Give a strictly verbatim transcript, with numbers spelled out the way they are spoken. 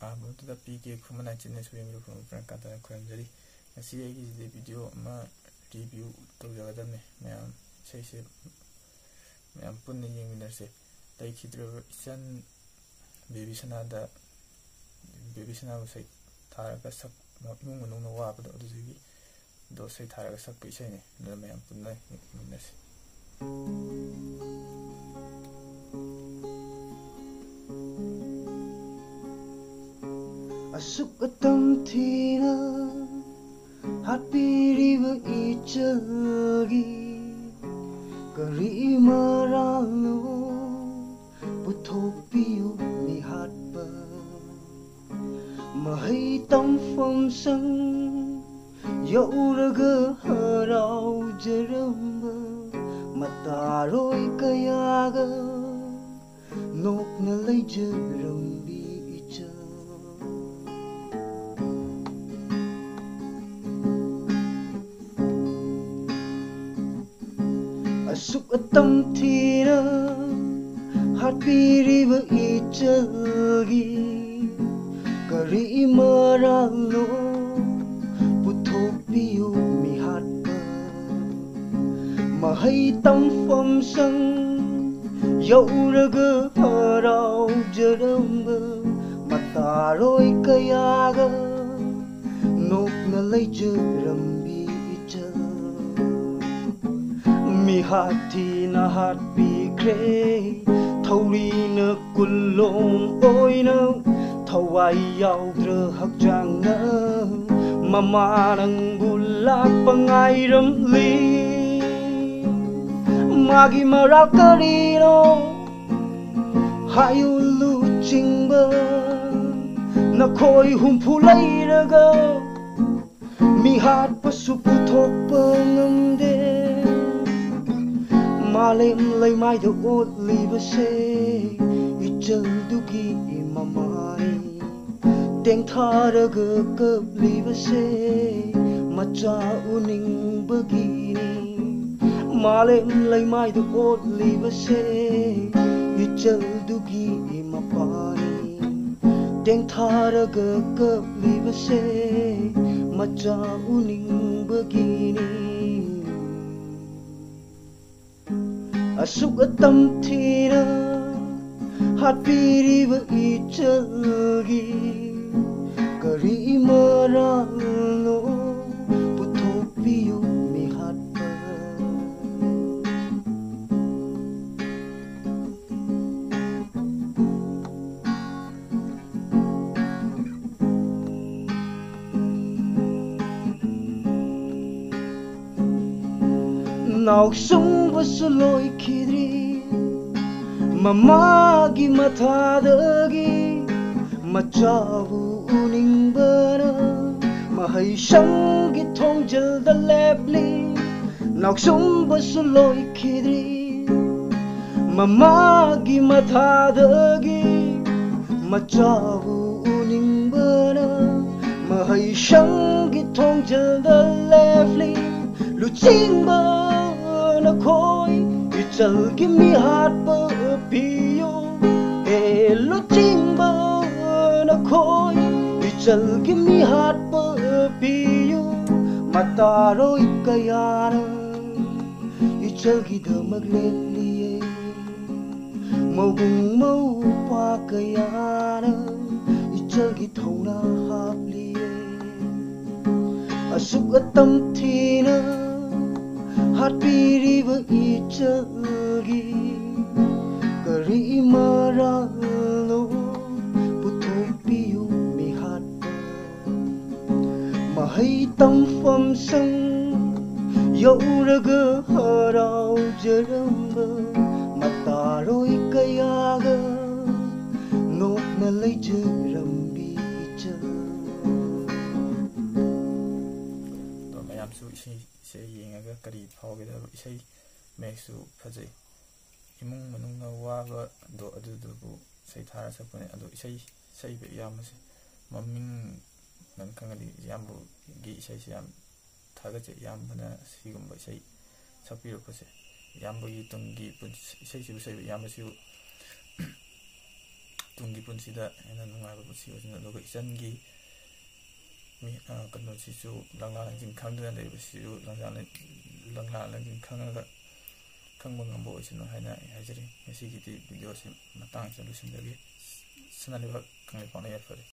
ꯑꯍꯥꯟꯕꯗꯨꯗ P K ꯈꯨꯃꯟ ꯍꯥꯏꯆꯤꯟꯅꯁꯨ ꯌꯦꯡꯕꯤꯔꯛꯄ ꯄ꯭ꯔꯀꯥꯟꯇꯅ ꯈꯨꯔꯨꯝꯖꯔꯤ꯫ ꯉꯁꯤ ꯑꯩꯒꯤ video ꯑꯃ ꯔꯤꯚ꯭ꯌꯨ ꯇꯧꯖꯒꯗꯕꯅꯤ꯫ ꯃꯌꯥꯝ ꯏꯁꯩꯁꯦ ꯃꯌꯥꯝ ꯄꯨꯟꯅ ꯌꯦꯡꯃꯤꯟꯅꯔꯁꯦ꯫ ꯂꯩꯈꯤꯗ꯭ꯔꯕ ꯏꯆꯟ ꯕꯦꯕꯤ ꯁꯅꯥꯗ, ꯕꯦꯕꯤ ꯁꯅꯥꯕꯨ ꯏꯁꯩ ꯊꯥꯔꯒ ꯁꯛ, ꯏꯃꯨꯡ ꯃꯅꯨꯡꯅ ꯋꯥꯕꯗꯣ ꯑꯗꯨꯗꯒꯤ ꯗꯣ ꯏꯁꯩ ꯊꯥꯔꯒ ꯁꯛꯄ ꯏꯁꯩꯅꯤ꯫ ꯑꯗꯨꯅ ꯃꯌꯥꯝ ꯄꯨꯟꯅ ꯌꯦꯡꯃꯤꯟꯅꯁꯤ꯫ ꯑꯁꯨꯛ ꯑꯇꯝ ꯊꯤꯅ ꯍꯥꯠꯄꯤꯔꯤꯕ ꯏꯆꯜꯒꯤ ꯀꯔꯤ ꯃꯔꯥꯜꯅꯣ? ꯄꯨꯊꯣꯛꯄꯤꯌꯨ ꯃꯤꯍꯥꯠꯄ꯫ ꯃꯍꯩ ꯇꯝꯐꯝ ꯁꯪ ꯌꯧꯔꯒ ꯍꯔꯥꯎꯖꯔꯝꯕ ꯃꯇꯥꯔꯣꯏ ꯀꯌꯥꯒ ꯅꯣꯛꯅ ꯂꯩꯖꯔꯝꯕꯤ ꯏꯆꯜ꯫ ꯑꯁꯨꯛ ꯑꯇꯝ ꯊꯤꯅ ꯍꯥꯠꯄꯤꯔꯤꯕ ꯏꯆꯜꯒꯤ ꯀꯔꯤ ꯃꯔꯥꯜꯅꯣ? ꯄꯨꯊꯣꯛꯄꯤꯌꯨ ꯃꯤꯍꯥꯠꯄ꯫ ꯃꯍꯩ ꯇꯝꯐꯝ ꯁꯪ ꯌꯧꯔꯒ ꯍꯔꯥꯎꯖꯔꯝꯕ ꯃꯇꯥꯔꯣꯏ ꯀꯌꯥꯒ ꯅꯣꯛꯅ ꯂꯩꯖꯔꯝꯕꯤ ꯏꯆꯜ꯫ ꯃꯤꯍꯥꯠ ꯊꯤꯅ ꯍꯥꯠꯄꯤꯈ꯭ꯔꯦ ꯊꯧꯔꯤꯅ ꯀꯨꯂꯣꯝ ꯑꯣꯏꯅ꯫ ꯊꯋꯥꯏ ꯌꯥꯎꯗ꯭ꯔ ꯍꯛꯆꯥꯡꯅ ꯃꯃꯥ ꯅꯪꯕꯨ ꯂꯥꯛꯄ ꯉꯥꯏꯔꯝꯂꯤ꯫ ꯃꯥꯒꯤ ꯃꯔꯥꯜ ꯀꯔꯤꯅꯣ ꯍꯥꯏꯌꯨ ꯂꯨꯆꯤꯡꯕ? ꯅꯈꯣꯏ ꯍꯨꯝꯐꯨ ꯂꯩꯔꯒ ꯃꯤꯍꯥꯠꯄꯁꯨ ꯄꯨꯊꯣꯛꯄ ꯉꯝꯗꯦ꯫ ꯃꯥꯂꯦꯝ ꯂꯩꯃꯥꯏꯗ ꯑꯣꯠꯂꯤꯕꯁꯦ ꯏꯆꯜꯗꯨꯒꯤ ꯃꯃꯥꯅꯤ꯫ ꯇꯦꯡꯊꯥꯔꯒ ꯀꯞꯂꯤꯕꯁꯦ ꯃꯆꯥ ꯎꯅꯤꯡꯕꯒꯤꯅꯤ꯫ ꯃꯥꯂꯦꯝ ꯂꯩꯃꯥꯏꯗ ꯑꯣꯠꯂꯤꯕꯁꯦ ꯏꯆꯜꯗꯨꯒꯤ ꯃꯄꯥꯅꯤ꯫ ꯇꯦꯡꯊꯥꯔꯒ ꯀꯞꯂꯤꯕꯁꯦ ꯃꯆꯥ ꯎꯅꯤꯡꯕꯒꯤꯅꯤ꯫ ꯑꯁꯨꯛ ꯑꯇꯝ ꯊꯤꯅ ꯍꯥꯠꯄꯤꯔꯤꯕ ꯏꯆꯜꯒꯤ ꯀꯔꯤ ꯃꯔꯥꯜꯅꯣ? ꯄꯨꯊꯣꯛꯄꯤꯌꯨ ꯃꯤꯍꯥꯠꯄ꯫ ꯅꯥꯎꯁꯨꯝꯕꯁꯨ ꯂꯣꯏꯈꯤꯗ꯭ꯔꯤ ꯃꯃꯥꯒꯤ ꯃꯊꯥꯗꯒꯤ꯫ ꯃꯆꯥꯕꯨ ꯎꯅꯤꯡꯕꯅ ꯃꯍꯩꯁꯪꯒꯤ ꯊꯣꯡꯖꯤꯜꯗ ꯂꯦꯞꯂꯤ꯫ ꯅꯥꯎꯁꯨꯝꯕꯁꯨ ꯂꯣꯏꯈꯤꯗ꯭ꯔꯤ ꯃꯃꯥꯒꯤ ꯃꯊꯥꯗꯒꯤ꯫ ꯃꯆꯥꯕꯨ ꯎꯅꯤꯡꯕꯅ ꯃꯍꯩꯁꯪꯒꯤ ꯊꯣꯡꯖꯤꯜꯗ ꯂꯦꯞꯂꯤ꯫ ꯂꯨꯆꯤꯡꯕ ꯅꯈꯣꯏ ꯏꯆꯜꯒꯤ ꯃꯤꯍꯥꯠꯄ ꯄꯤꯌꯨ꯫ ꯑꯦ ꯂꯨꯆꯤꯡꯕ ꯅꯈꯣꯏ ꯏꯆꯜꯒꯤ ꯃꯤꯍꯥꯠꯄ ꯄꯤꯌꯨ꯫ ꯃꯇꯥꯔꯣꯏ ꯀꯌꯥꯅ ꯏꯆꯜꯒꯤꯗꯃꯛ ꯂꯦꯞꯂꯤꯌꯦ꯫ ꯃꯕꯨꯡ ꯃꯧꯄ꯭ꯋꯥ ꯀꯌꯥꯅ ꯏꯆꯜꯒꯤ ꯊꯧꯅꯥ ꯍꯥꯞꯂꯤꯌꯦ꯫ ꯑꯁꯨꯛ ꯑꯇꯝ ꯊꯤꯅ ꯍꯥꯠꯄꯤꯔꯤꯕ ꯏꯆꯜꯒꯤ ꯀꯔꯤ ꯃꯔꯥꯜꯅꯣ? ꯄꯨꯊꯣꯛꯄꯤꯌꯨ ꯃꯤꯍꯥꯠꯄ꯫ ꯃꯍꯩ ꯇꯝꯐꯝ ꯁꯪ ꯌꯧꯔꯒ ꯍꯔꯥꯎꯖꯔꯝꯕ ꯃꯇꯥꯔꯣꯏ ꯀꯌꯥꯒ ꯅꯣꯛꯅ ꯂꯩꯖꯔꯝꯕꯤ ꯏꯆꯜ꯫ ꯑꯗꯣ ꯃꯌꯥꯝꯁꯨ ꯏꯁꯩꯁꯦ ꯌꯦꯡꯉꯒ ꯀꯔꯤ ꯐꯥꯎꯒꯦꯗ? ꯏꯁꯩ ꯃꯌꯦꯛꯁꯨ ꯐꯖꯩ, ꯏꯃꯨꯡ ꯃꯅꯨꯡꯅ ꯋꯥꯕꯗꯣ ꯑꯗꯨꯗꯨꯕꯨ ꯁꯩꯊꯥꯔ ꯁꯛꯄꯅꯦ꯫ ꯑꯗꯣ ꯏꯁꯩ ꯁꯛꯏꯕ ꯏꯌꯥꯝꯕꯁꯦ ꯃꯃꯤꯡ ꯅꯪ ꯈꯪꯉꯗꯤ, ꯏꯌꯥꯝꯕꯒꯤ ꯏꯁꯩꯁꯦ ꯌꯥꯝ ꯊꯥꯒꯠꯆꯩ꯫ ꯏꯌꯥꯝꯕꯅ ꯁꯤꯒꯨꯝꯕ ꯏꯁꯩ ꯁꯛꯄꯤꯔꯛꯄꯁꯦ, ꯏꯌꯥꯝꯕꯒꯤ ꯇꯨꯡꯒꯤ ꯄꯨꯟꯁꯤ, ꯏꯁꯩꯁꯤꯕꯨ ꯁꯛꯏꯕ ꯏꯌꯥꯝꯕꯁꯤꯕꯨ ꯇꯨꯡꯒꯤ ꯄꯨꯟꯁꯤꯗ ꯍꯦꯟꯅ ꯅꯨꯡꯉꯥꯏꯕ ꯄꯨꯟꯁꯤ ꯑꯣꯏꯁꯅꯨ꯫ ꯑꯗꯨꯒ ꯏꯆꯟꯒꯤ ꯃꯤ, ꯑ, ꯀꯩꯅꯣꯁꯤꯁꯨ ꯂꯪꯂꯥ ꯂꯪꯁꯤꯟ ꯈꯪꯗꯅ ꯂꯩꯕꯁꯤꯁꯨ ꯂꯪꯂꯥ ꯂꯪ-, ꯂꯪꯂꯥ ꯂꯪꯁꯤꯟ ꯈꯪꯉꯒ ꯈꯪꯕ ꯉꯝꯕ ꯑꯣꯏꯁꯅꯨ ꯍꯥꯏꯅ ꯑꯩ ꯍꯥꯏꯖꯔꯤ꯫ ꯉꯁꯤꯒꯤꯗꯤ ꯚꯤꯗꯤꯑꯣꯁꯤ ꯃꯇꯥꯡꯁꯤꯗ ꯂꯣꯏꯁꯤꯟꯖꯒꯦ꯫ ꯁꯅꯥ ꯂꯩꯕꯥꯛ ꯀꯪꯂꯩꯄꯥꯛꯅ ꯌꯥꯏꯐꯔꯦ꯫